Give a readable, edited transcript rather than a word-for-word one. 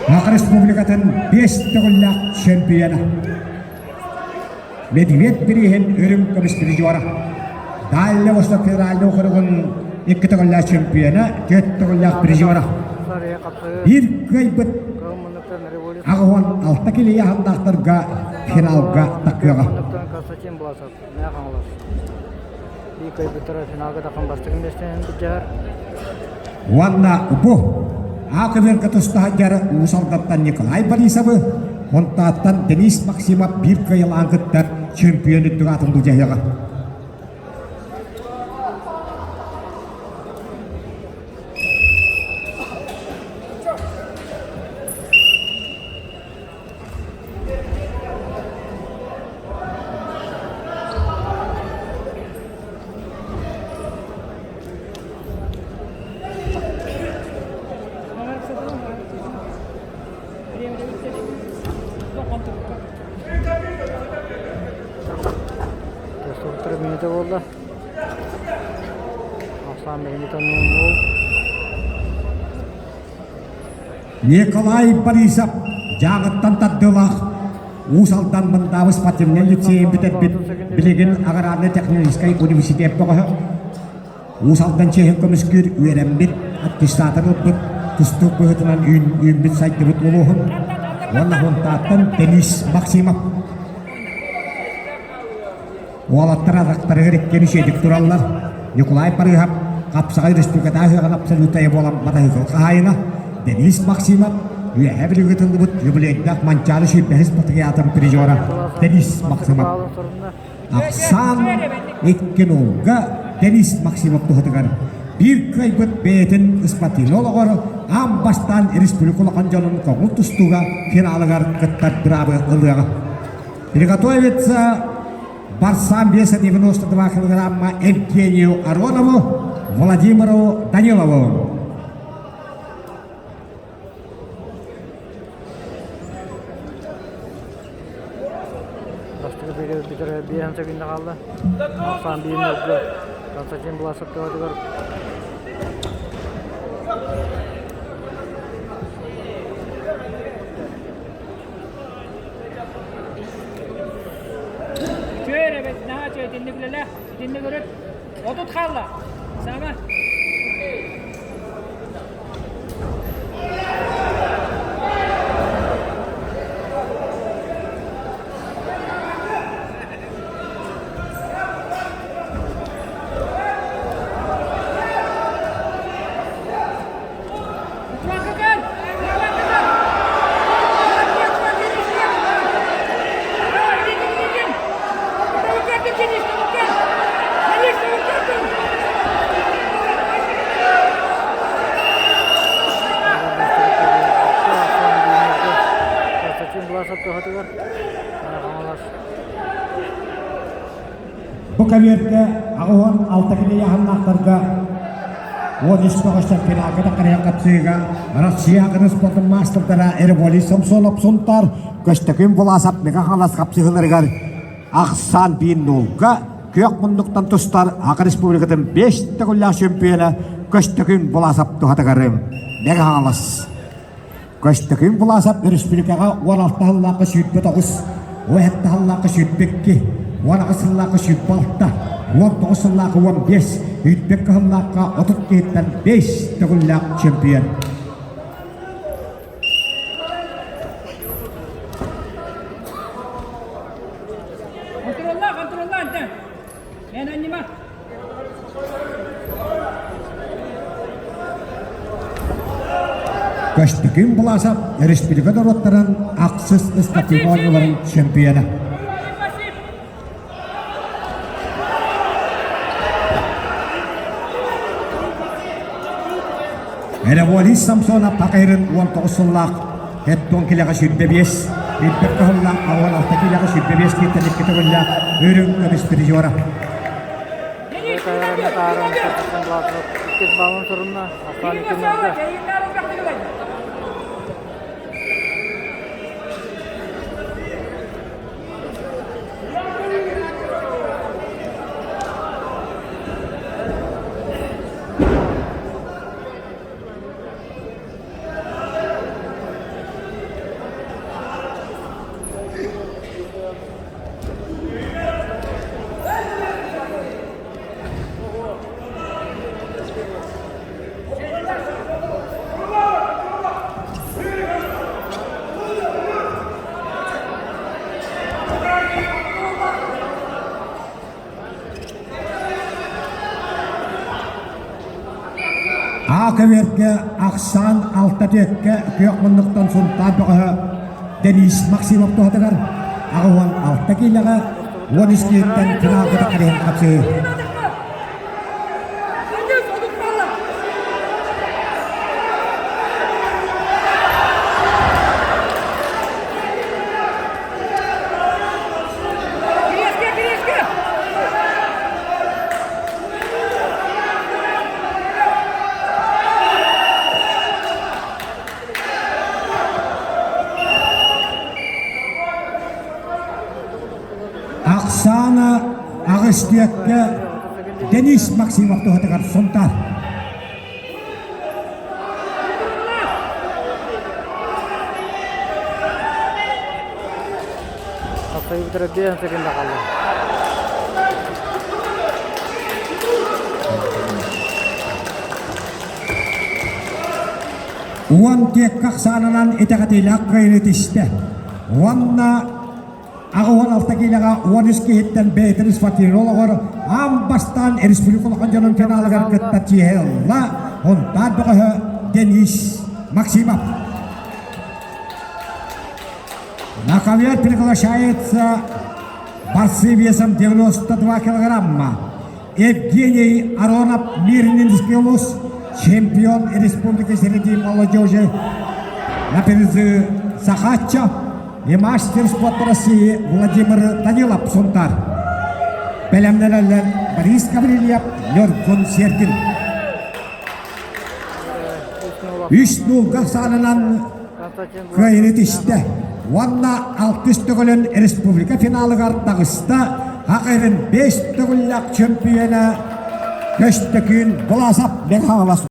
Саха Республикатын биэс төгүллээх чемпиона. Медведь бирииһин үрүҥ көмүс призера. Дальний Восток федеральный округун икки төгүллээх чемпиона, түөрт төгүллээх призера. Биир кыайбыт 86 килиэ аһаннаахтарга финалга такыаҕа. Уонна бу А-көбүөргэ туста сылдьар Уус Алдантан Николай Борисовы, Монтааттан Денис Максимов биир кыайылаан кыттар чемпион үрдүк аатын былдьаһыаҕа. Тестовтар минута буолла. Ахсаан минута нол. Николай Борисов дьааҕыттан тардыылаах Уус Алдан Мындаабы спортивнай лицейин бүтэрбит билигин аграрнай-техническай университет бөҕөһө Уус Алдан чиэһин көмүскүүр үөрэммит, аттестатын ылбыт, тустуук быһыытынан үүммүт сайдыбыт улууһун уонна Һунтааттан Денис Максимов Уолаттар атахтарыгар иккиэн үчүгэйдик тураллар. Ньукулай Барыыһап хапсаҕай республикатааҕы ыһыаҕын абсолютнайа буолан матаһыыкыл хаһаайына Денис Максимов Үөһээ Бүлүүгэ тыллыбыт юбилейдаах Манчаары сүүрбэһис патриотын призера Денис Максимов. Ахсаан икки нулга Денис Максимов туһатыгар биир кыайбыт бэйэтин спортивнай олоҕор аан бастаан республика улахан дьонун көҥүл тустууга финалыгар кыттар быраабы ылыаҕа. Приготовиться борцам веса 92 килограмма Евгению Аронову, Владимиру Данилову. Бастакы бириэмэ биэһэн секунда хаалла. Ахсаан биир нөлгө Константин Власов төбөтүгэр Үчүгэй эбит, наһаа үчүгэй, итинник үлэлээх, итинник өрүт. 30 хаалла. Саама. Бу кавертка 86 килэ ыйааһыннаахтарга 13 көҕүстэр финалга таххарыйан хапсыыга Россия атын спордун маастардара Эрволий Самсонов Сунтар, Көстөкүүн Буласов Мега Хаҥалас хапсыһыыларыгар ахсаан биир нуулга күөх муннуктан тустар Аха Республикатын бес төгүллээх чемпиона Көстөкүүн Буласов туһатыгар Мега Хаҥалас Көстөкүүн Буласов республикаҕа 16 сыллаахха 29, 17 сыллаахха 22, 18 сыллаахха 26, 19 сыллаахха 15, 22 сыллаахха 30 киһиттэн 5 төгүллээх чемпион. Контролла, контролла, Антон. Мен аннима. Көстөкүүн Буласов республика норуоттарын ахсыс спортивнай оонньууларын чемпиона. Эреволий Самсонов Пакайрын 19 сыллаах Хеттон килэҕэ 25, Үрдүк кыһыллаах 16 килэҕэ 25 кииртэн икки төгүллээх үрүҥ көмүс призера. Иккис балын сурунна, Аслан икки А көбүөргэ ахсаан алта түөккэ күөх муннуктан Сунтаар бөҕөһө Денис Максимов туһатыгар 86 киилэҕэ 13 киһиттэн финалга таххарыһын хапсыы. Кириэскэ, кириэскэ! Оксана аҕыс түөккэ Денис Максимов туһатыгар Сунтаар. Хапсайбытыра биэс секунда хаалла. Уон тиэккэ ахсаанынан итэҕэтиилээх кыайыыны тистэ. Уонна 86 киилэҕэ 13 киһиттэн бэйэтин спортивнай олоҕор аан бастаан республика улахан дьонун финалыгар кытта чиэһэ ылла Һунтаар бөҕөһө Денис Максимов. На ковер приглашается борцы весом 92 килограмма. Евгений Аронов Мирнинский улус, чемпион республики среди молодежи на призы Сахача и мастер спорта России Владимир Данилов Сунтар. Бэлэмнэнэллэр Борис Гаврильев, Ньургун Сергин. Үс нуулга саанынан кыайыны түстэ уонна алтыс төгүлүн республика финалыгар таҕыста Хахайрын бес төгүллээх чөмпүйүөнэ Көстөкүүн Власов Михайлов.